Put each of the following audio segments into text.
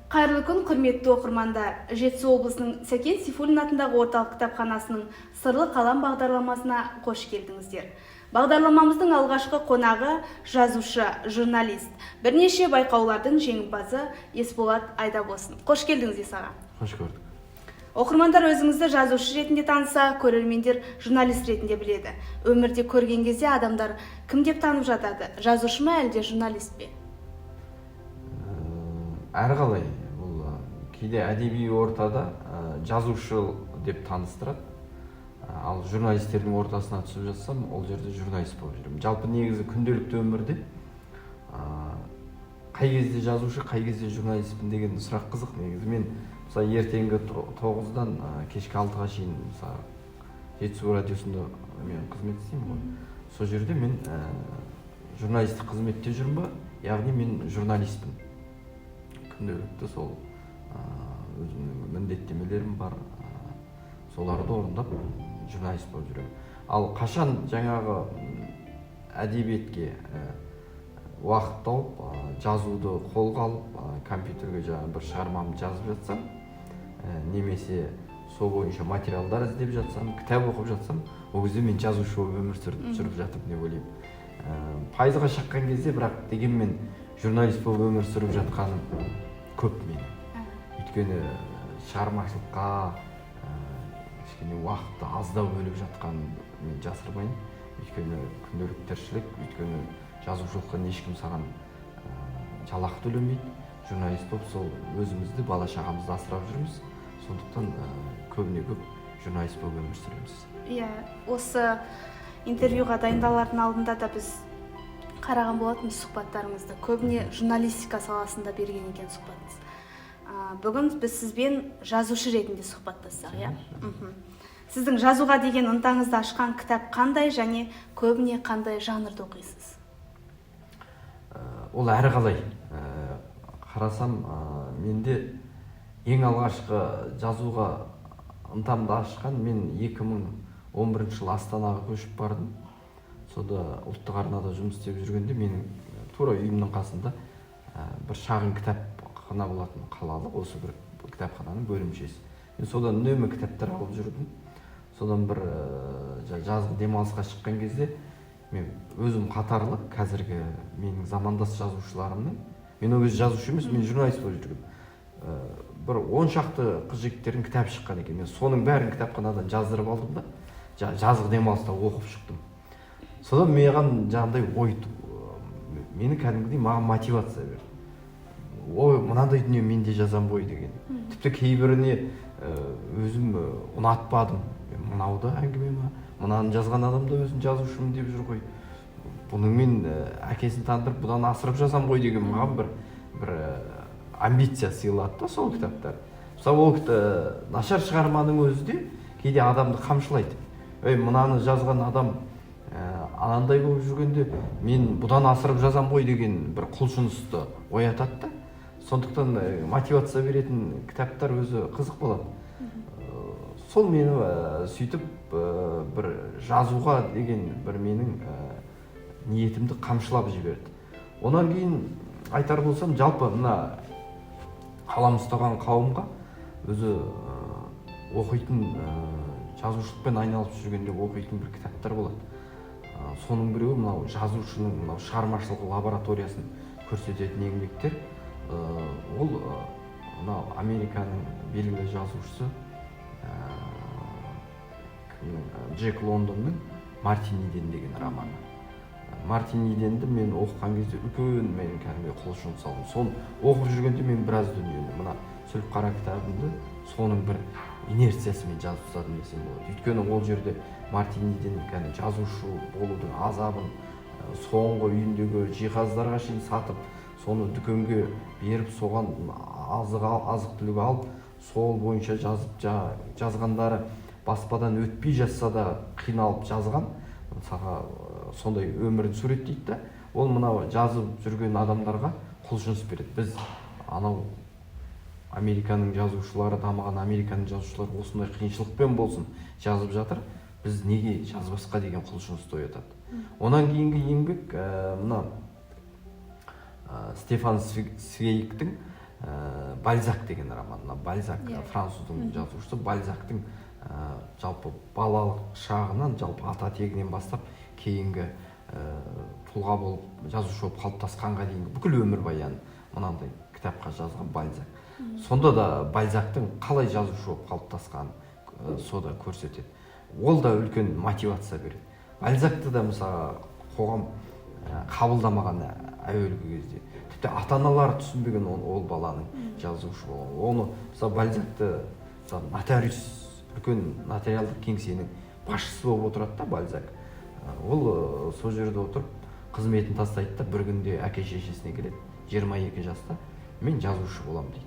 Қайырлы күн, құрметті оқырмандар! Жетісу облысының Сәкен Сейфуллин атындағы орталық кітапханасының «Сырлы қалам» бағдарламасына қош келдіңіздер. Бағдарламамыздың алғашқы қонағы – жазушы, журналист, бірнеше байқаулардың жеңімпазы Есболат Айдабосын. Қош келдіңіз, Ес аға! Қош көрдік. Оқырмандар өзіңізді жазушы ретінде таныса, көрермендер журналист ретінде біледі. Өмірде көрген кезде адамдар кім деп танып жатады: жазушы ма, әлде журналист пе? Әрқалай бұл. Кейде әдеби ортада жазушы деп таныстырады. Ал журналистердің ортасына түсіп жатсам, ол жерде журналист болып жүремін. Жалпы, негізі, күнделікті өмірде қай кезде жазушы, қай кезде журналистпін деген сұрақ қызық. Негізі, мен, мысалы, ертеңгі 9-дан кешкі 6-ға шейін, мысалы, Жетісу радиосында мен қызмет істеймін ғой. Сол жерде мен журналистік қызметте жүрмін ба, яғни мен журналистпін. Күнделікті сол өзімнің міндеттемелерім бар, соларды орындап, журналист болып жүремін. Ал қашан жаңағы әдебиетке уақыт тауып, жазуды қолға алып, компьютерге жаңағы бір шығармамды жазып жатсам, немесе сол бойынша материалдар іздеп жатсам, кітап оқып жатсам, ол кезде мен жазушы болып өмір сүріп жатырмын деп ойлаймын. Пайызға шаққан кезде, бірақ дегенмен журналист болып өмір сүріп жатқаным көп менің, өйткені шығармашылыққа кішкене уақытты аздау бөліп жатқанын мен жасырмайын. Өйткені күнделікті тіршілік, өйткені жазушылықтан ешкім саған жалақы төлемейді. Журналист болып сол өзімізді, бала шағамызды асырап жүрміз. Сондықтан көбіне көп журналист болып өмір сүреміз. Иә, осы интервьюға дайындалардың алдында да біз қараған болатынбыз сұхбаттарыңызды. Көбіне журналистика саласында берген екен сұхбатыңыз. Бүгін біз сізбен жазушы ретінде сұхбаттассақ, иә. Сіздің жазуға деген ынтаңызды ашқан кітап қандай және көбіне қандай жанрды оқисыз? Ол әрі қалай. Қарасам, менде ең алғашқы жазуға ынтамды ашқан, мен 2011 жылы Астанаға көшіп бардым. Сонда ұлттық арнада жұмыс істеп жүргенде, менің тура үйімнің қасында бір шағын кітапхана болатын, қалалық осы бір кітапхананың бөлімшесі. Мен содан үнемі кітаптар алып жүрдім. Содан бір жазғы демалысқа шыққан кезде мен өзім қатарлы қазіргі менің замандас жазушыларымның, мен ол кезде жазушы емес, мен журналист болып жүргенмін, бір он шақты қыз жігіттердің кітабы шыққан екен. Мен соның бәрін кітапханадан жаздырып алдым да, жазғы демалыста оқып шықтым. Содан маған жаңағыдай ой, мені кәдімгідей, маған мотивация берді: «Ой, мынандай дүние мен де жазамын ғой» деген. Тіпті кейбіріне өзім ұнатпадым. Мынау да әңгіме ма? Мынаны жазған адам да өзін жазушымын деп жүр ғой, бұның мен әкесін тандырып, бұдан асырып жазамын ғой деген маған бір амбиция сыйлады да сол кітаптар. Мысалы, ол нашар шығарманың өзі де кейде адамды қамшылайды: «Ей, мынаны жазған адам анандай болып жүргенде, мен бұдан асырып жазамын ғой» деген бір құлшынысты оятады да. Сондықтан мотивация беретін кітаптар өзі қызық болады. Сол мені сөйтіп бір жазуға деген бір менің ниетімді қамшылап жіберді. Онан кейін айтар болсам, жалпы мына қалам ұстаған қауымға өзі оқитын, жазушылықпен айналысып жүргенде оқитын бір кітаптар болады. Соның біреуі мынау жазушының мынау шығармашылық лабораториясын көрсететін еңбектер. Ол мынау Американың белгілі жазушысы кімнің, Джек Лондонның «Мартин Иден» деген романы. «Мартин Иденді» мен оқыған кезде үлкен мен кәдімгідей құлшыныс алдым. Соны оқып жүргенде мен біраз дүниені, мына «Сүлік қара» кітабымды соның бір инерциясымен жазып тастадым десем болады. Өйткені ол жерде Мартин Иден кәдімгі жазушы болудың азабын, соңғы үйіндегі жиһаздарға шейін сатып, соны дүкенге беріп, соған азық түлік алып, сол бойынша жазып, жазғандары баспадан өтпей жатса да қиналып жазған, мысалға, сондай өмірін суреттейді да. Ол мынау жазып жүрген адамдарға құлшыныс береді. Біз анау Американың жазушылары, дамыған Американың жазушылары осындай қиыншылықпен болсын жазып жатыр, біз неге жазбасқа деген құлшынысты оятады. Онан кейінгі еңбек мына Стефан Цвейгтің Бальзак деген роман. Мына Бальзак, француздың жазушысы Бальзактың жалпы балалық шағынан, жалпы ата тегінен бастап кейінгі тұлға болып, жазушы болып қалыптасқанға дейінгі бүкіл өмірбаянын мынандай кітапқа жазған Бальзак. Сонда да Бальзактың қалай жазушы болып қалыптасқанын сода көрсетеді. Ол да үлкен мотивация береді. Бальзакты да мысалы қоғам қабылдамаған әуелгі кезде. Тіпті ата-аналары түсінбеген ол баланың жазушы болғанын. Оны мысалы Бальзакты мысалы нотариус, үлкен нотариалдық кеңсенің басшысы болып отырады да Бальзак. Ол сол жерде отырып қызметін тастайды да бір күнде әке шешесіне келеді. 22 жаста мен жазушы боламын дейді.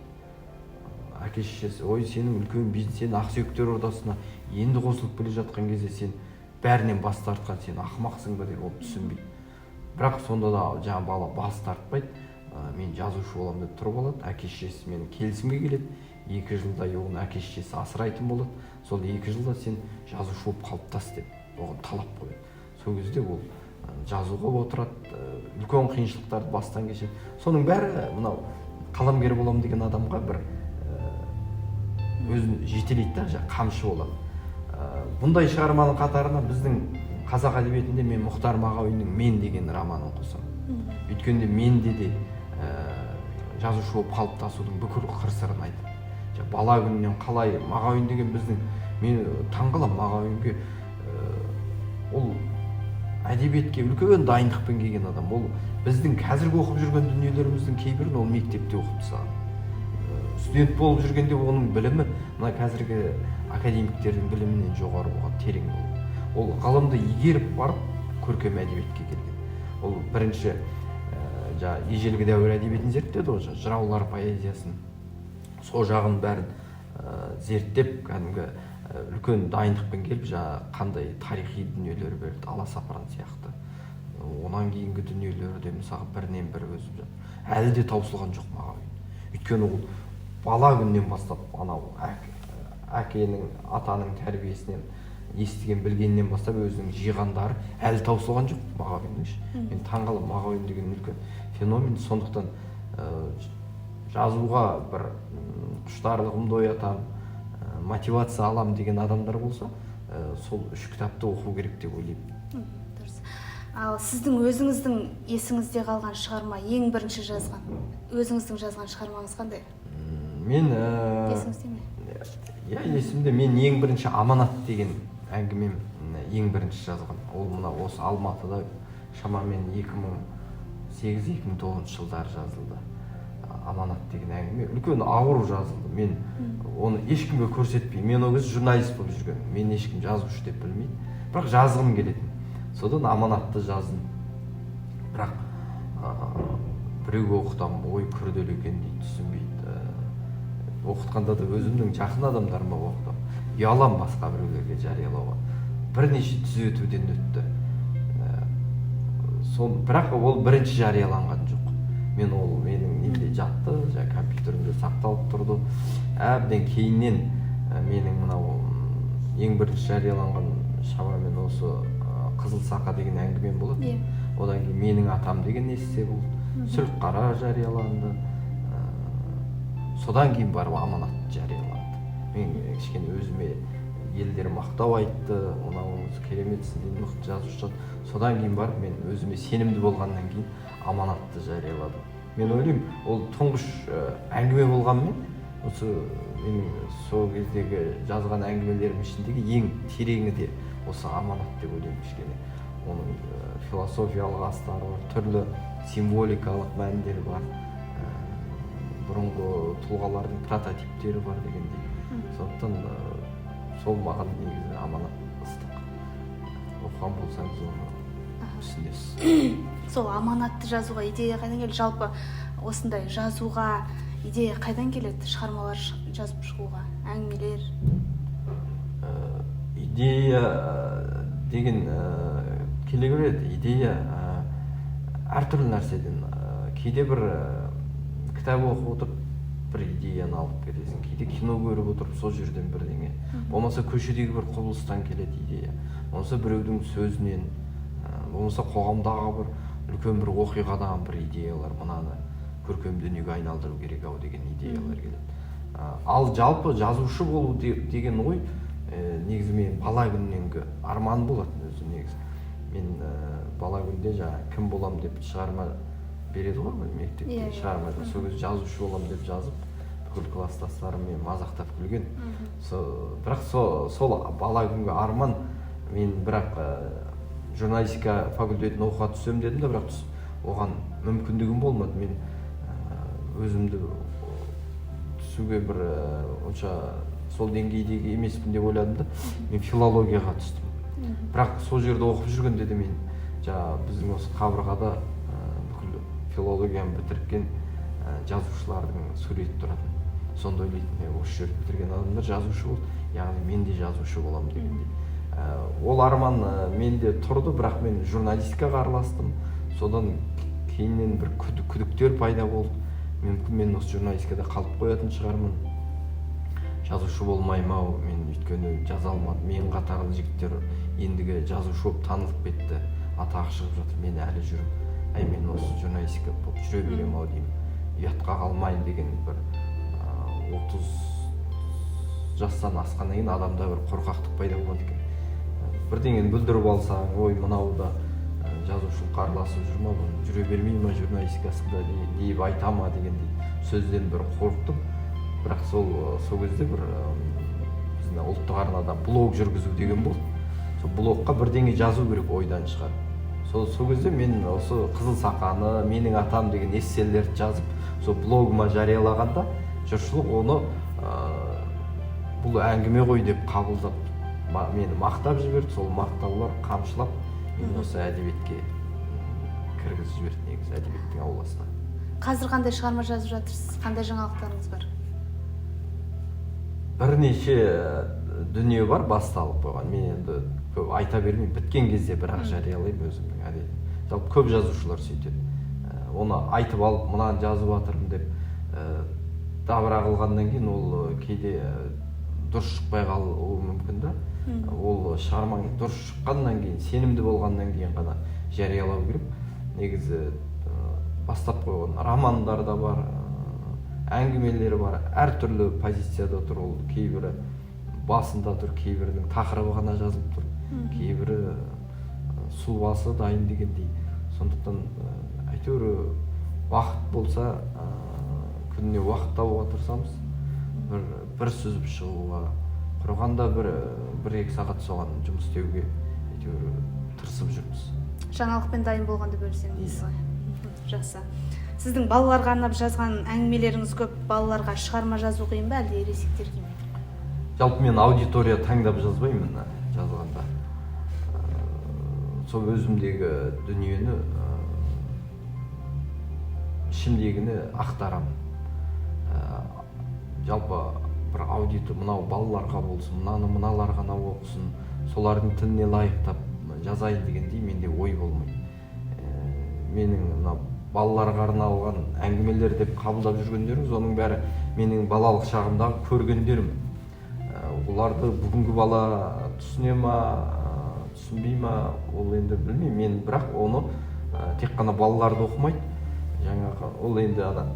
Әке шешесі, ой, сенің үлкен бизнес, сен ақсүйектер ордасына енді қосылып келе жатқан кезде сен бәрінен бас тартқан, сен ақымақсың ба деп ол түсінбейді. Бірақ сонда да жаңа бала бас тартпайды, мен жазушы боламын деп тұрып алады. Әке шешесімен келісімге келеді. 2 жылдай оны әке шешесі асырайтын болады. Сол 2 жылда сен жазушы болып қалыптас деп оған талап қояды. Сол кезде ол жазуға отырады, үлкен қиыншылықтарды бастан кешеді. Соның бәрі мынау қаламгер боламын деген адамға бір өзін жетелейді да, қамшы болады. Бұндай шығарманың қатарына біздің қазақ әдебиетінде мен Мұхтар Мағауиннің «Мен» деген романын қосамын. Өйткені менде де жазушы болып қалыптасудың бүкіл қыр-сырын айтады. Бала күнінен қалай Мағауин деген біздің, мен таңғаламын Мағауинге, ол әдебиетке үлкен дайындықпен келген адам. Ол біздің қазіргі оқып жүрген дүниелеріміздің кейбірін ол мектепте оқып тастаған. Студент болып жүргенде оның білімі мына қазіргі академиктердің білімінен жоғары болған, терең болған. Ол ғылымды игеріп барып көркем әдебиетке келген. Ол бірінші ежелгі дәуір әдебиетін зерттеді ғой, жыраулар поэзиясын, сол жағын бәрін зерттеп, кәдімгі үлкен дайындықпен келіп, қандай тарихи дүниелер берді, Аласапыран сияқты. Онан кейінгі дүниелері де мысалы бірінен бірі өсіп жатыр. Әлі де таусылған жоқ Мағауин. Өйткені ол бала күннен бастап анау әкенің, атаның тәрбиесінен, естіген білгенінен бастап өзінің жиғандары әлі таусылған жоқ Мағауиннің. Мен таңғаламын, Мағауин деген үлкен феномен. Сондықтан жазуға бір құштарлығымды оятамын, мотивация алам деген адамдар болса, сол 3 кітапты оқу керек деп ойлаймын. Дұрыс. Ал сіздің өзіңіздің есіңізде қалған шығарма, ең бірінші жазған, өзіңіздің жазған шығармаңыз қандай? Мен есіңізде ме? Иә, есімде. Мен ең бірінші «Аманат» деген әңгімем ең бірінші жазған. Ол мына осы Алматыда шамамен 2008-2009 жылдары жазылды. «Аманат» деген әңгіме үлкен ауыр жазылды. Мен оны ешкімге көрсетпей, мен ол кезде журналист болып жүргенмін, мен ешкім жазушы деп білмейді, бірақ жазғым келетін. Содан «Аманатты» жаздым. Бірақ біреуге оқытамын, ой, күрделі екен дейді, түсінбейді. Оқытқанда да өзімнің жақын адамдарыма оқытамын, ұяламын басқа біреулерге жариялауға. Бірнеше түзетуден өтті. Сол, бірақ ол бірінші жарияланған жоқ. Мен ол менің немде жатты, жаңа компьютерімде сақталып тұрды. Әбден кейіннен менің мынау ең бірінші жарияланған шамамен осы «Қызыл сақа» деген әңгімем болады. Одан кейін «Менің атам» деген эссе болды. «Сүлікқара» жарияланды. Содан кейін барып «Аманат» жарияланды. Мен кішкене өзіме елдер мақтау айтты, мынауыңыз керемет, сізден мықты жазушы шығады. Содан кейін барып мен өзіме сенімді болғаннан кейін «Аманатты» жарияладым. Мен ойлаймын, ол тұңғыш әңгіме болғанмен, осы менің сол кездегі жазған әңгімелерім ішіндегі ең тереңі де осы «Аманат» деп ойлаймын кішкене. Оның философиялық астары бар, түрлі символикалық мәндері бар, бұрынғы тұлғалардың прототиптері бар дегендей. Сондықтан сол маған негізі «Аманат» ыстық. Оқыған болсаңыз оны түсінесіз. Сол «Аманатты» жазуға идея қайдан келді? Жалпы осындай жазуға идея қайдан келеді? Шығармалар жазып шығуға, әңгімелер? Идея деген келе береді. Идея әртүрлі нәрседен. Кейде бір кітап оқып отырып бір идеяны алып кетесің, кейде кино көріп отырып сол жерден бірдеңе, болмаса көшедегі бір құбылыстан келеді идея, болмаса біреудің сөзінен, болмаса қоғамдағы бір үлкен бір оқиғадан бір идеялар, мынаны көркем дүниеге айналдыру керек ау деген идеялар келеді. Ал жалпы жазушы болу деген ой негізі мен бала күнненгі арман болатын өзі негізі. Мен бала күнде жаңа кім болам деп шығарма береді ғой мектепте, шығарма. Сол кезде жазушы болам деп жазып, бүкіл класстастарым мені мазақтап күлген. Бірақ сол бала күнгі арман мен, бірақ журналистика факультетін оқуға түсем дедім де, бірақ оған мүмкіндігім болмады. Мен өзімді түсуге бір онша сол деңгейдегі емеспін деп ойладым да, мен филологияға түстім. Бірақ сол жерде оқып жүргенде де мен жаңа біздің осы қабырғада бүкіл филологияны бітірген жазушылардың суреті тұратын. Сонда ойлайтын, осы жерді бітірген адамдар жазушы болды, яғни мен де жазушы боламын дегендей. Ол арман менде тұрды, бірақ мен журналистикаға араластым. Содан кейіннен бір күдіктер пайда болды. Мүмкін мен осы журналистикада қалып қоятын шығармын, жазушы болмаймын ау мен, өйткені жаза алмадым. Менің қатарлы жігіттер ендігі жазушы болып танылып кетті, атағы шығып жатыр, мен әлі жүрмін. Әй, мен осы журналистика болып жүре беремін ау деймін, ұятқа қалмайын деген бір 30 жастан асқаннан кейін адамда бір қорқақтық пайда болады екен. Бірдеңені бүлдіріп алсаң, ой, мынау да жазушылыққа араласып жүр ма, бұны жүре бермей ма журналистикасында деп айта ма дегендей сөзден бір қорықтым. Бірақ сол кезде бір біздің ұлттық арнада блог жүргізу деген болды. Сол блогқа бірдеңе жазу керек ойдан шығарып. Сол кезде мен осы Қызыл сақаны, менің атам деген эсселерді жазып, сол блогыма жариялағанда жұртшылық оны бұл әңгіме ғой деп қабылдап, мені мақтап жіберді. Сол мақтаулар қамшылап мені осы әдебиетке кіргізіп жіберді, негізі әдебиеттің ауласына. Қазір қандай шығарма жазып жатырсыз? Қандай жаңалықтарыңыз бар? Бірнеше дүние бар басталып қойған. Мен енді көп айта бермеймін, біткен кезде бірақ жариялаймын өзімнің әдетім. Жалпы көп жазушылар сөйтеді. Оны айтып алып, мынаны жазып жатырмын деп дабыра қылғаннан кейін ол кейде дұрыс шықпай қалуы мүмкін да. Ол шығармаң дұрыс шыққаннан кейін, сенімді болғаннан кейін ғана жариялау керек. Негізі бастап қойған романдар да бар, әңгімелері бар, әртүрлі позицияда тұр. Ол кейбірі басында тұр, кейбірінің тақырыбы ғана жазылып тұр, кейбірі сұлбасы дайын дегендей. Сондықтан әйтеуір уақыт болса, күніне уақыт табуға тырысамыз, бір сүзіп шығуға, құрғанда бір екі сағат соған жұмыс істеуге әйтеуір тырысып жүрміз. Жаңалықпен дайын болғанда бөлісемін дейсіз ғой. Жақсы. Сіздің балаларға арнап жазған әңгімелеріңіз көп. Балаларға шығарма жазу қиын ба, әлде ересектерге ме? Жалпы мен аудитория таңдап жазбаймын жазғанда. Сол өзімдегі дүниені, ішімдегіні ақтарамын. Жалпы бір аудитория мынау балаларға болсын, мынаны мыналар ғана оқысын, солардың тіліне лайықтап жазайын дегендей менде ой болмайды. Менің мына балаларға арналған әңгімелер деп қабылдап жүргендеріңіз, оның бәрі менің балалық шағымдағы көргендерім. Оларды бүгінгі бала түсіне ма, түсінбей ма, ол енді білмеймін. Мен бірақ оны тек қана балаларды оқымайды. Жаңағы ол енді ана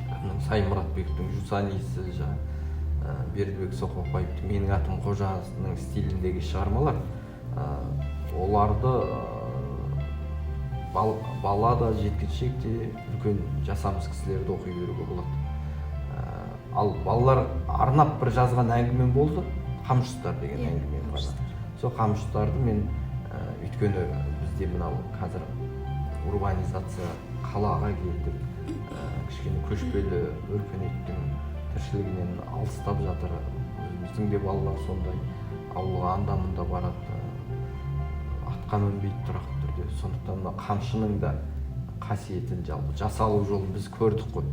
кімнің, Сай Мұратбековтің Жусанисі, жаңа Бердібек Соқпақбаевтың Менің атым Қожасының стиліндегі шығармалар. Оларды бала да, жеткіншек те, үлкен жасамыс кісілерді оқи беруге болады. Ал балалар арнап бір жазған әңгімем болды, Қамшыстар деген әңгімем ғана. Сол қамшыстарды мен, өйткені бізде мынау қазір урбанизация, қалаға келдік, кішкене көшпелі өркениеттің тіршілігінен алыстап жатыр. Өзіміздің де балалар сондай ауылға анда-мұнда барады, атқа мінбейді тұрақты түрде. Сондықтан мына қамшының да қасиетін, жалпы жасалу жолын біз көрдік қой.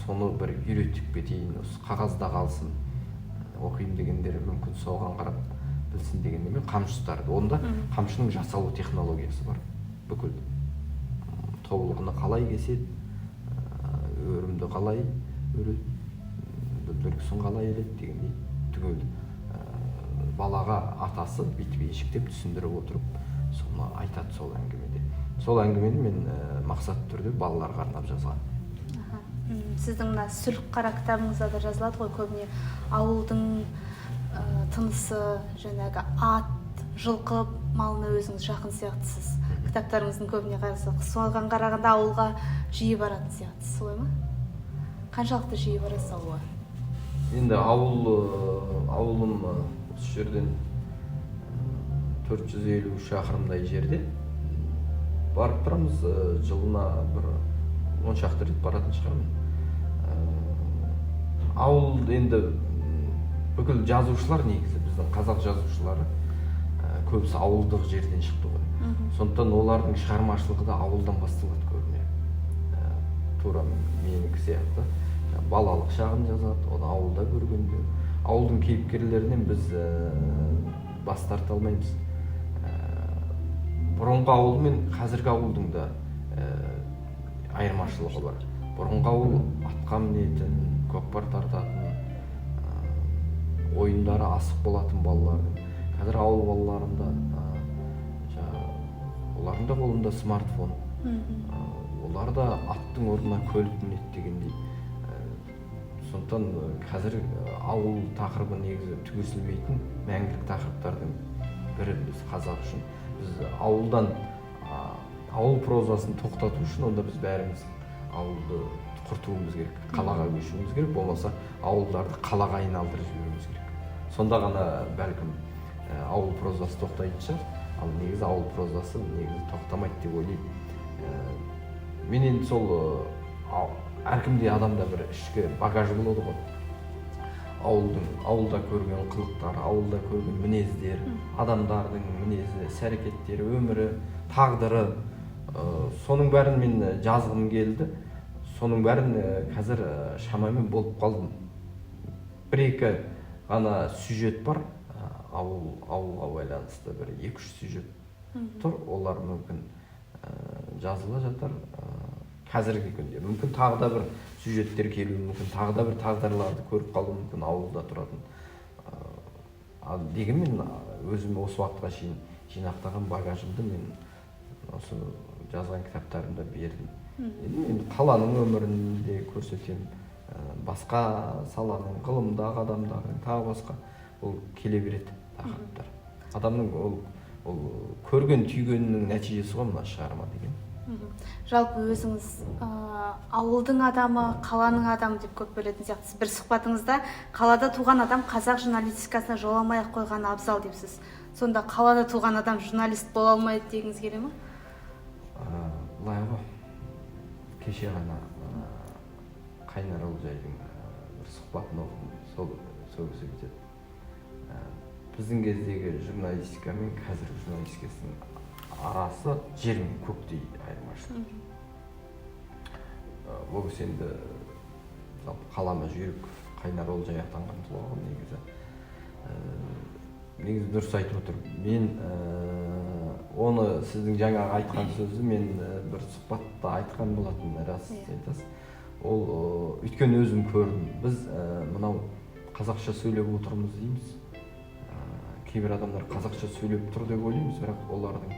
Соны бір үйретіп кетейін, осы қағазда қалсын, оқимын дегендер мүмкін соған қарап білсін дегенде мен қамшыстарды. Онда қамшының жасалу технологиясы бар. Бүкіл тобылғыны қалай кеседі, өрімді қалай өреді, бүлдіргісін қалай еледі дегендей түгел балаға атасы бүйтіп ешіктеп түсіндіріп отырып соны айтады сол әңгімеде. Сол әңгімені мен мақсатты түрде балаларға арнап жазған. Сіздің мына Сүлік қара кітабыңызда да жазылады ғой, көбіне ауылдың тынысы, жаңағы ат, жылқы малына өзіңіз жақын сияқтысыз. Кітаптарыңыздың көбіне қарасақ, соған қарағанда ауылға жиі баратын сияқтысыз, солай ма? Қаншалықты жиі барасыз ауылға? Енді ауылым осы жерден 450 шақырымдай жерде. Барып тұрамыз, жылына бір 10 шақты рет баратын шығармын. Ауыл енді бүкіл жазушылар, негізі біздің қазақ жазушылары көбісі ауылдық жерден шықты ғой. Сондықтан олардың шығармашылығы да ауылдан басталады көбіне. Тура менікі сияқты. Балалық шағын жазады, оны ауылда көргенде. Ауылдың кейіпкерлерінен біз бас тарта алмаймыз. Бұрынғы ауыл мен қазіргі ауылдың да айырмашылығы бар. Бұрынғы ауыл атқа мінетін, көкпар тартатын, ойындары асық болатын балалардың. Қазір ауыл балаларында олардың да қолында смартфон. Олар да аттың орнына көлік мінеді дегендей. Сондықтан қазір ауыл тақырыбы негізі түгесілмейтін мәңгілік тақырыптардың бірі біз қазақ үшін. Біз ауылдан, ауыл прозасын тоқтату үшін онда біз бәріміз ауылды құртуымыз керек, қалаға көшуіміз керек, болмаса ауылдарды қалаға айналдырып жіберуіміз керек. Сонда ғана бәлкім ауыл прозасы тоқтайтын шығар. Ал негізі ауыл прозасы негізі тоқтамайды деп ойлаймын. Мен енді сол әркімде адамда бір ішкі багаж болады ғой. Ауылда көрген қылықтар, ауылда көрген мінездер, адамдардың мінезі, іс-әрекеттері, өмірі, тағдыры, соның бәрін мен жазғым келді. Соның бәрін қазір шамамен болып қалдым. Бір-екі ғана сюжет бар, ауылға байланысты бір екі-үш сюжет тұр, олар мүмкін жазыла жатар. Қазіргі күнде мүмкін тағы да бір сюжеттер келуі мүмкін, тағы да бір тағдырларды көріп қалуы мүмкін ауылда тұратын. Ал дегенмен өзім осы уақытқа шейін жинақтаған багажымды мен осы жазған кітаптарымда бердім. Енді мен қаланың өмірін де көрсетемін, басқа саланың, ғылымдағы адамдардың, тағы басқа ол келе береді тақырыптар. Адамның ол көрген түйгенінің нәтижесі ғой мына шығарма деген. Жалпы өзіңіз ауылдың адамы, қаланың адамы деп көп бөлетін сияқтысыз. Бір сұхбатыңызда қалада туған адам қазақ журналистикасына жоламай-ақ қойғаны абзал депсіз. Сонда қалада туған адам журналист бола алмайды дегіңіз келе ме? Былай ғой, кеше ғана Қайнар Олжайдың бір сұхбатын оқыдым. Сол кісі бүйтеді. Біздің кездегі журналистика мен қазіргі журналистикасының арасы жер мен көктей айырмашылық. Ол кісі енді жалпы қалама жүйрік Қайнар Олжай атанған тұлға ғой негізі. Негізі дұрыс айтып отыр. Мен оны сіздің жаңағы айтқан сөзді мен бір сұхбатта айтған болатын, рас айтасыз. Ол өйткені өзім көрдім. Біз мынау қазақша сөйлеп отырмыз дейміз. Кейбір адамдар қазақша сөйлеп тұр деп ойлаймыз, бірақ олардың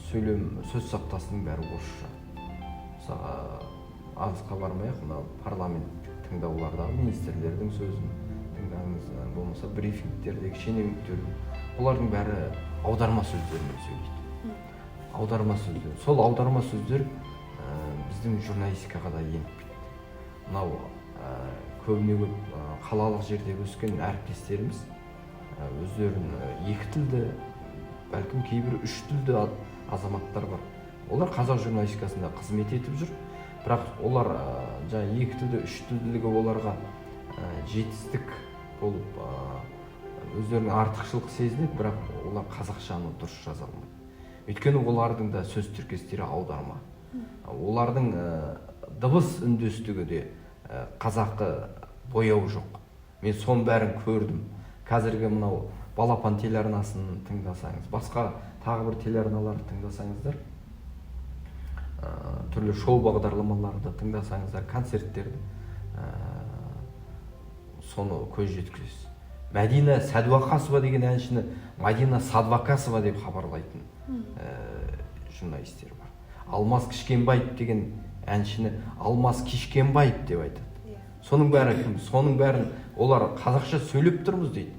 сөйлем, сөз саптасының бәрі орысша. Мысалға, алысқа бармай-ақ, мынау парламенттік тыңдаулардағы министрлердің сөзін тыңдаңыз, болмаса брифингтердегі шенеуніктердің, олардың бәрі аударма сөздермен сөйлейді. Аударма сөздер. Сол аударма сөздер біздің журналистикаға да еніп кетті. Мынау көбіне көп қалалық жерде өскен әріптестеріміз өздерін екі тілді, бәлкім кейбір үш тілді азаматтар бар. Олар қазақ журналистикасында қызмет етіп жүр, бірақ олар жаңа екі тілді, үш тілділігі оларға жетістік болып, өздерінің артықшылық сезінеді, бірақ олар қазақшаны дұрыс жаза алмайды. Өйткені олардың да сөз тіркестері аударма. Олардың дыбыс үндестігі де қазақы бояу жоқ. Мен соның бәрін көрдім. Қазіргі мынау Балапан телеарнасын тыңдасаңыз, басқа тағы бір телеарналарды тыңдасаңыздар, түрлі шоу бағдарламаларды тыңдасаңыздар, концерттерді, соны көз жеткізесіз. Мәдина Сәдуақасова деген әншіні Мадина Садвакасова деп хабарлайтын журналистер бар. Алмас Кішкенбаев деген әншіні Алмас Кишкенбаев деп айтады. Соның бәрі кім? Соның бәрін олар қазақша сөйлеп тұрмыз дейді.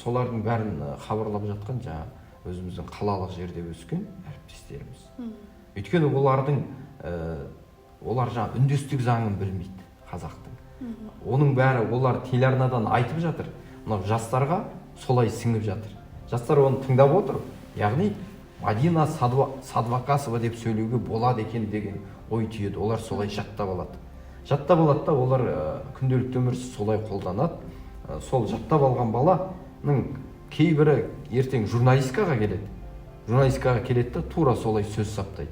Солардың бәрін хабарлап жатқан жаңа өзіміздің қалалық жерде өскен әріптестеріміз. Өйткені олардың олар жаңа үндестік заңын білмейді қазақтың. Оның бәрі олар телеарнадан айтып жатыр. Мынау жастарға солай сіңіп жатыр. Жастар оны тыңдап отыр. Яғни Мадина Садвакасова деп сөйлеуге болады екен деген ой түйеді. Олар солай жаттап алады. Жаттап алады да олар күнделікті өмірі солай қолданады. Сол жаттап алған баланың кейбірі ертең журналистикаға келеді. Журналистикаға келеді да тура солай сөз саптайды.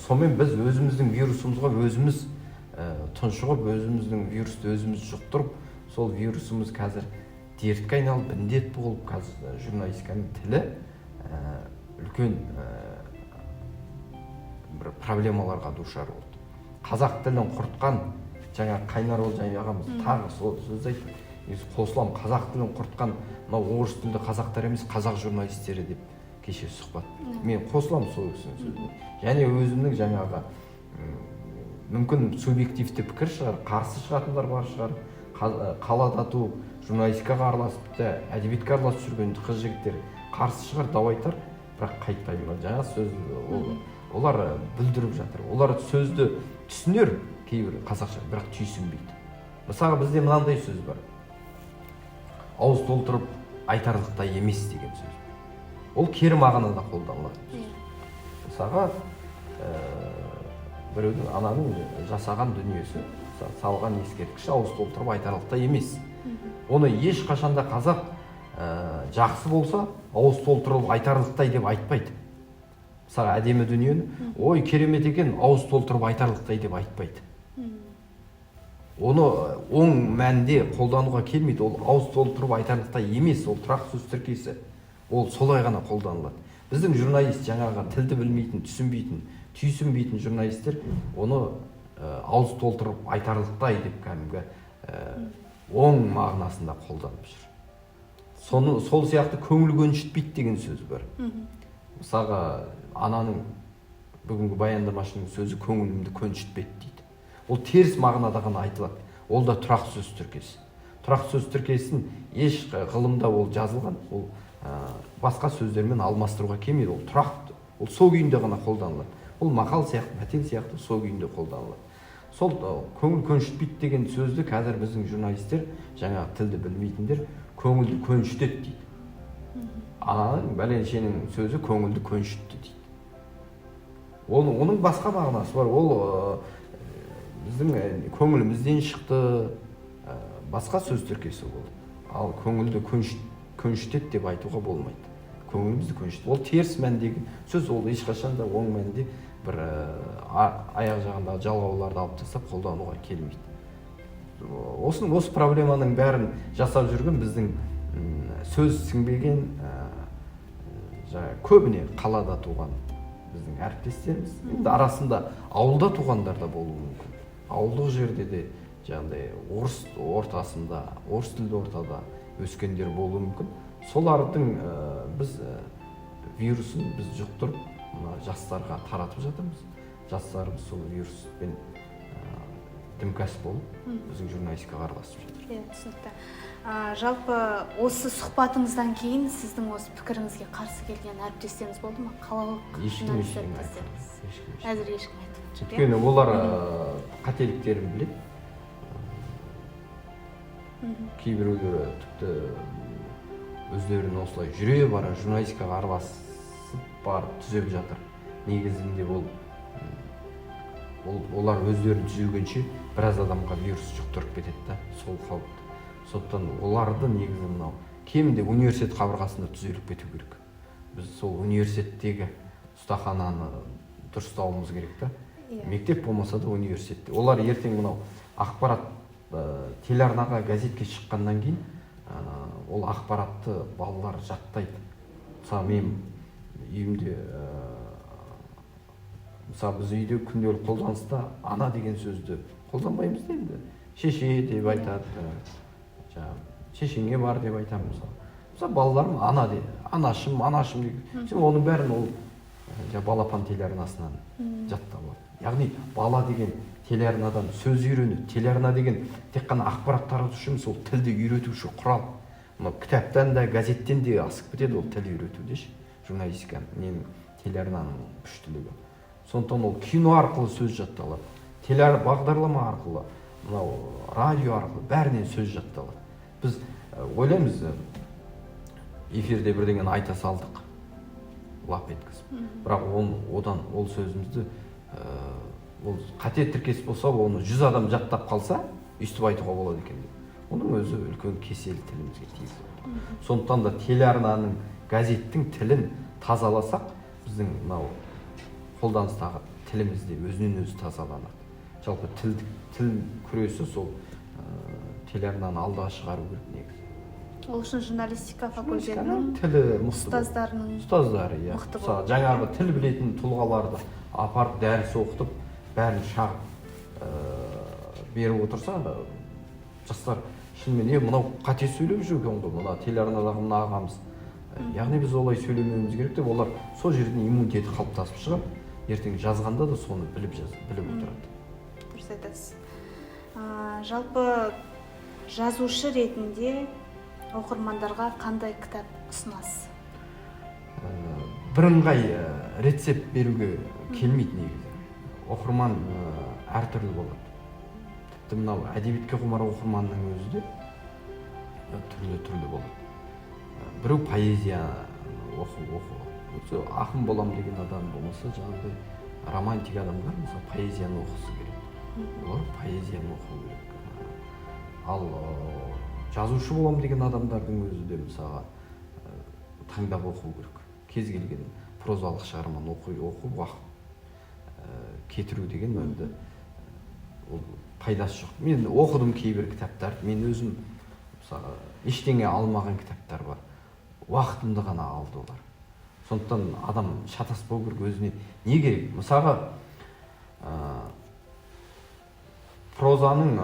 Сонымен біз өзіміздің вирусымызға өзіміз тұншығып, өзіміздің вирусты өзіміз жұқтырып, сол вирусымыз қазір дертке айналып, індет болып, қазір журналистиканың тілі үлкен бір проблемаларға душар болды. Қазақ тілін құртқан жаңа Қайнар Олжай ағамыз тағы сол сөзді айтты. Негізі қосыламын, қазақ тілін құртқан мынау орыс тілді қазақтар емес, қазақ журналистері деп кеше сұхбат берді. Мен қосыламын сол кісінің сөзіне. Және өзімнің жаңағы мүмкін субъективті пікір шығар, қарсы шығатындар бар шығар. Қалада туып, журналистикаға араласып та, әдебиетке араласып жүрген қыз жігіттер қарсы шығар, дау айтар, бірақ қайтпаймын. Жаңа сөз олар бүлдіріп жатыр. Олар сөзді түсінер кейбір қазақша, бірақ түйсінбейді. Мысалға бізде мынандай сөз бар. Ауыз толтырып айтарлықтай емес деген сөз. Ол кері мағынада қолданылады. Мысалға біреудің ананың жасаған дүниесі, салған ескерткіші ауыз толтырып айтарлықтай емес. Оны ешқашанда қазақ жақсы болса ауыз толтырып айтарлықтай деп айтпайды. Мысалға әдемі дүниені, ой керемет екен, ауыз толтырып айтарлықтай деп айтпайды. Оны оң мәнде қолдануға келмейді. Ол ауыз толтырып айтарлықтай емес, ол тұрақ сөз тіркесі. Ол солай ғана қолданылады. Біздің журналист жаңағы тілді білмейтін, түсінбейтін, түйсінбейтін журналистер оны ауыз толтырып айтарлықтай деп кәдімгі оң мағынасында қолданып жүр. Соны, сол сияқты көңіл көншітпейді деген сөз бар. Мысалға ананың бүгінгі баяндамашының сөзі көңілімді көншітпеді дейді. Ол теріс мағынада ғана айтылады. Ол да тұрақ сөз тіркесі. Тұрақ сөз тіркесін еш ғылымда ол жазылған, ол басқа сөздермен алмастыруға келмейді. Ол тұрақты, ол сол күйінде ғана қолданылады. Ол мақал сияқты, мәтел сияқты сол күйінде қолданылады. Сол көңіл көншітпейді деген сөзді қазір біздің журналистер, жаңағы тілді білмейтіндер, көңілді көншітеді дейді. Ананың бәленшенің сөзі көңілді көншітті дейді. Оның басқа мағынасы бар. Ол біздің көңілімізден шықты, басқа сөз тіркесі болды. Ал көңілді көншітеді деп айтуға болмайды. Көңілімізді көншітеді. Ол теріс мәндегі сөз, ол ешқашан да оң мәнде бір аяқ жағындағы жалғауларды алып тастап қолдануға келмейді. Осы проблеманың бәрін жасап жүрген біздің сөз сіңбеген, көбіне қалада туған біздің әріптестеріміз. Енді арасында ауылда туғандар да болуы мүмкін. Ауылдық жерде де жаңағыдай орыс ортасында, орыс тілді ортада өскендер болуы мүмкін. Солардың біз вирусын біз жұқтырып, мына жастарға таратып жатырмыз. Жастарымыз сол вируспен дімкәс болып, біздің журналистикаға араласып жатыр. Иә, түсінікті. Жалпы осы сұхбатыңыздан кейін сіздің осы пікіріңізге қарсы келген әріптестеріңіз болды ма? Қалалық журналист әріптестеріңіз? Әзір ешкім айтып жоқ. Өйткені олар қателіктерін біледі. Кейбіреулері тіпті өздерін осылай жүре бара журналистикаға араласып барып түзеп жатыр. Негізінде олар өздерін түзегенше біраз адамға вирус жұқтырып кетеді да, сол қауіпті. Сондықтан оларды негізі мынау кемінде университет қабырғасында түзеліп кету керек. Біз сол университеттегі ұстахананы дұрыстауымыз керек та. Мектеп болмаса да университетте. Олар ертең мынау ақпарат телеарнаға, газетке шыққаннан кейін ол ақпаратты балалар жаттайды. Мысалы мен үйімде, мысалы біз үйде күнделік қолданыста ана деген сөзді қолданбаймыз да енді. Шеше деп айтады, жаңағы Шешеңе бар деп айтамын мысалы. Мысалы, балаларым ана дейді, анашым, анашым дейді. Сен оның бәрін ол Балапан телеарнасынан жаттап алады. Яғни бала деген телеарнадан сөз үйренеді. Телеарна деген тек қана ақпарат таратушы емес, ол тілді үйретуші құрал. Мынау кітаптан да, газеттен де асып кетеді ол тіл үйретуде ше. Журналистика ненің, телеарнаның күштілігі. Сондықтан ол кино арқылы сөз жатталады, бағдарлама арқылы, мынау радио арқылы, бәрінен сөз жатталады. Біз ойлаймыз, эфирде бірдеңені айта салдық лап еткізіп, бірақ одан ол сөзімізді, ол қате тіркес болса, оны 100 адам жаттап қалса, өйстіп айтуға болады екен деп, оның өзі үлкен кесел тілімізге тигізіп отыр. Сондықтан да телеарнаның, газеттің тілін тазаласақ, біздің мынау қолданыстағы тіліміз де өзінен өзі тазаланады. Жалпы тіл күресі сол, телеарнаны алдыға шығару керек негізі. Ол үшін журналистика факультетінің тілі мықты болу. ұстаздарының Ұстаздары, иә. мықты Мысалы, болу. жаңағы тіл білетін тұлғаларды апарып, дәріс оқытып, бәрін шағып беріп отырса, жастар шынымен: «Е, мынау қате сөйлеп жүр екен ғой мына телеарнадағы мына ағамыз, яғни біз олай сөйлемеуіміз керек», — деп, олар сол жерден иммунитеті қалыптасып шығады. Ертең жазғанда да соны біліп жаз, біліп отырады. Дұрыс айтасыз. Жалпы жазушы ретінде оқырмандарға қандай кітап ұсынасыз? Бірыңғай рецепт беруге келмейді негізі. Оқырман әртүрлі болады. Тіпті мынау әдебиетке құмар оқырманның өзі де түрлі түрлі болады. Біреу поэзия оқу, осы ақын болам деген адам болмаса, жаңағыдай романтик адамдар, мысалы, поэзияны оқығысы келеді, олар поэзияны оқу керек. Ал жазушы болам деген адамдардың өзі де, мысалға, таңдап оқу керек. Кез келген прозалық шығарманы оқып уақыт кетіру деген енді ол пайдасы жоқ. Мен оқыдым кейбір кітаптарды, мен өзім, мысалға, ештеңе алмаған кітаптар бар, уақытымды ғана алды олар. Сондықтан адам шатаспау керек, өзіне не керек. Мысалға, прозаның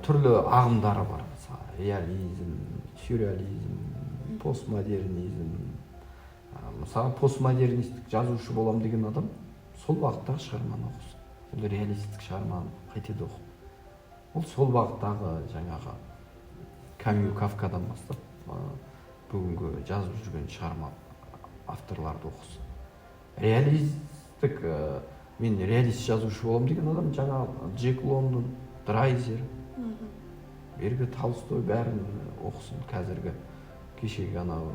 түрлі ағымдары бар, мысалы, реализм, сюрреализм, постмодернизм. Мысалы, постмодернистік жазушы болам деген адам сол бағыттағы шығарманы оқысын. Ол реалистік шығарманы қайтеді оқып? Ол сол бағыттағы жаңағы Камю, Кафкадан бастап бүгінгі жазып жүрген шығарма авторларды оқысын. Реалистік, мен реалист жазушы боламын деген адам жаңағы Джек Лондон, Драйзер, бергі Толстой, бәрін оқысын. Қазіргі, кешегі анау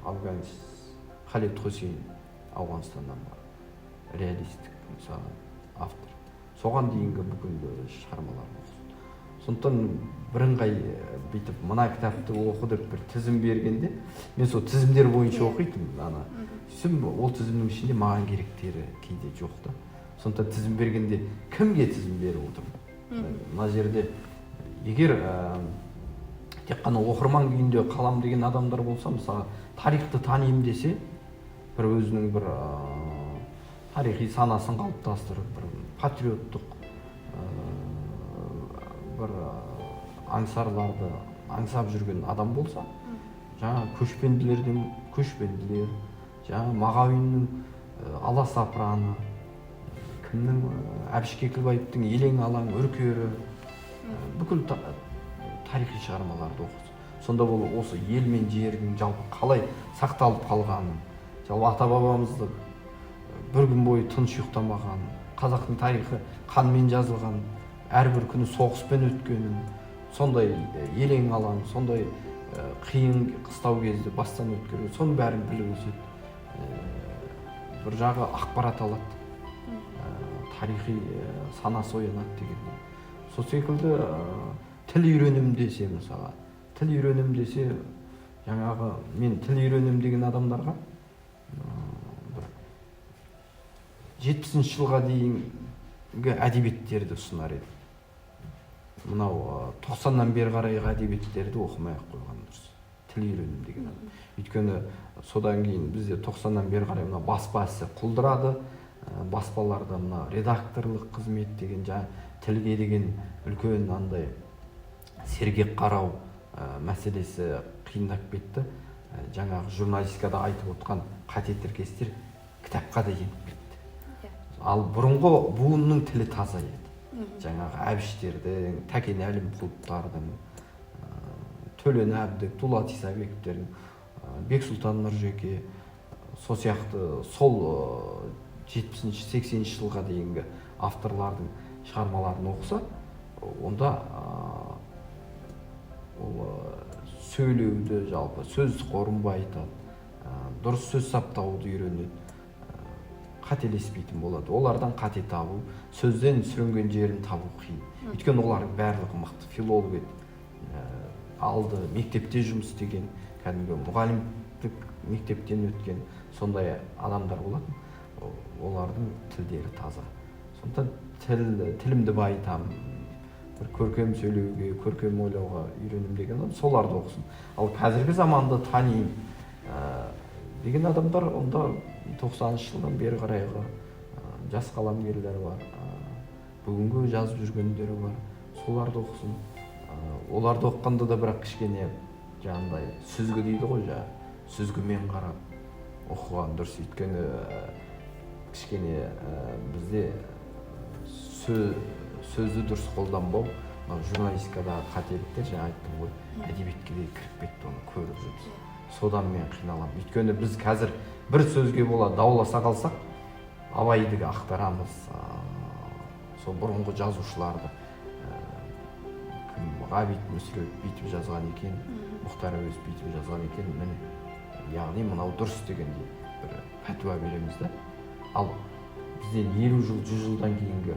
афганец Халид Хусейн, Ауғанстаннан бар реалистік, мысалы, автор, соған дейінгі бүкіл шығармаларын оқысын. Сондықтан бірыңғай бүйтіп мына кітапты оқы деп бір тізім бергенде, мен сол тізімдер бойынша оқитынмын ана. Сөйтсем, ол тізімнің ішінде маған керектері кейде жоқ та. Сондықтан тізім бергенде кімге тізім беріп отырмын? Мына жерде егер тек қана оқырман күйінде қалам деген адамдар болса, мысалы, тарихты танимын десе, бір өзінің бір тарихи санасын қалыптастырып, бір патриоттық бір аңсарларды аңсап жүрген адам болса, жаңа көшпенділерден «Көшпенділер», жаңа Мағауиннің «Аласапыраны», кімнің, Әбіш Кекілбаевтың «Елең алаң», «Үркері», бүкіл тарихи шығармаларды оқысын. Сонда бұл осы ел мен жердің жалпы қалай сақталып қалғанын, жалпы ата бабамызды бір күн бойы тыныш ұйықтамағанын, қазақтың тарихы қанмен жазылған, әрбір күні соғыспен өткенін, сондай елең алаң, сондай қиын қыстау кезді бастан өткеру, соның бәрін біліп өседі. Бір жағы ақпарат алады, тарихи санасы оянады дегендей. Сол секілді тіл үйренемін десе, мысалға, тіл үйренемін десе, жаңағы мен тіл үйренемін деген адамдарға бір 70-жылға дейінгі әдебиеттерді ұсынар едім. Мынау 90-нан бері қарайғы әдебиеттерді оқымай ақ қойған дұрыс тіл үйренемін деген адам. Өйткені содан кейін бізде 90-нан бері қарай мына баспа ісі құлдырады. Баспаларда мына редакторлық қызмет деген, жаңа тілге деген үлкен андай Сергек қарау мәселесі қиындап кетті. Жаңағы журналистикада айтып отқан қате тіркестер кітапқа да еніп кетті. Ал бұрынғы буынның тілі таза еді. Жаңағы Әбіштердің, Тәкен Әлімқұловтардың, Төлен Әбдік, Дулат Исабековтердің, Бексұлтан Нұржеке, сол сияқты сол 70-ші, 80-ші жылға дейінгі авторлардың шығармаларын оқыса, онда ол сөйлеуді, жалпы сөз қорын байытады, дұрыс сөз саптауды үйренеді, қателеспейтін болады. Олардан қате табу, сөзден сүрінген жерін табу қиын. Өйткені олардың барлығы мықты филолог еді. Алды мектепте жұмыс істеген, кәдімгі мұғалімдік мектептен өткен сондай адамдар болатын. Олардың тілдері таза. Сондықтан тілімді байытамын, бір көркем сөйлеуге, көркем ойлауға үйренемін деген адам соларды оқысын. Ал қазіргі заманды танимын деген адамдар, онда 90-шы жылдан бері қарайғы жас қаламгерлер бар, бүгінгі жазып жүргендері бар, соларды оқысын. Оларды оқығанда да бірақ кішкене жаңағындай сүзгі дейді ғой, жаңағы сүзгімен қарап оқыған дұрыс. Өйткені кішкене бізде сөзді дұрыс қолданбау, мынау журналистикадағы қателіктер, жаңа айттым ғой, әдебиетке де кіріп кетті, оны көріп жүрміз. Содан мен қиналамын. Өйткені біз қазір бір сөзге бола дауласа қалсақ, Абайды ақтарамыз, сол бұрынғы жазушыларды, кім, Ғабит Мүсірепов бүйтіп жазған екен, Мұхтар Әуезов бүйтіп жазған екен, міне, яғни мынау дұрыс дегендей бір пәтуа береміз да. Ал бізден 50 жыл, 100 жылдан кейінгі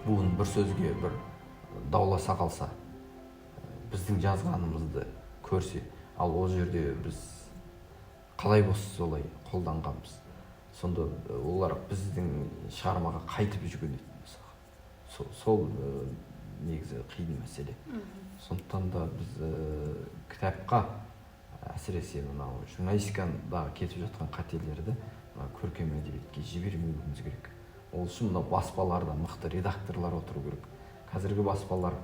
буын бір сөзге бір дауласа қалса, біздің жазғанымызды көрсе, ал ол жерде біз қалай болса солай қолданғанбыз, сонда олар біздің шығармаға қайтып жүгінеді мысалға. Сол негізі қиын мәселе. Сондықтан да біз кітапқа, әсіресе мынау журналистикадағы кетіп жатқан қателерді мына көркем әдебиетке жібермеуіміз керек. Ол үшін мынау баспаларда мықты редакторлар отыру керек. Қазіргі баспалар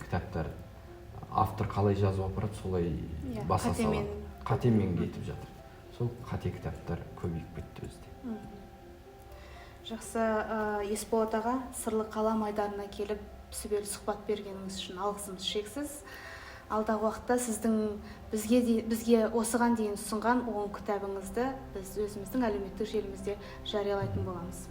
кітаптар автор қалай жазып апарады, солай баса қатемен. салады, қатемен кетіп жатыр. Сол қате кітаптар көбейіп кетті бізде. Жақсы, Есболат аға, «Сырлы қалам» айдарына келіп, сүбелі сұхбат бергеніңіз үшін алғысымыз шексіз. Алдағы уақытта сіздің бізге осыған дейін ұсынған 10 кітабыңызды біз өзіміздің әлеуметтік желімізде жариялайтын боламыз.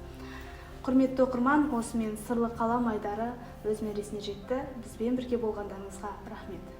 Құрметті оқырман, осымен «Сырлы қалам» айдары өз мәресіне жетті. Бізбен бірге болғандарыңызға рахмет.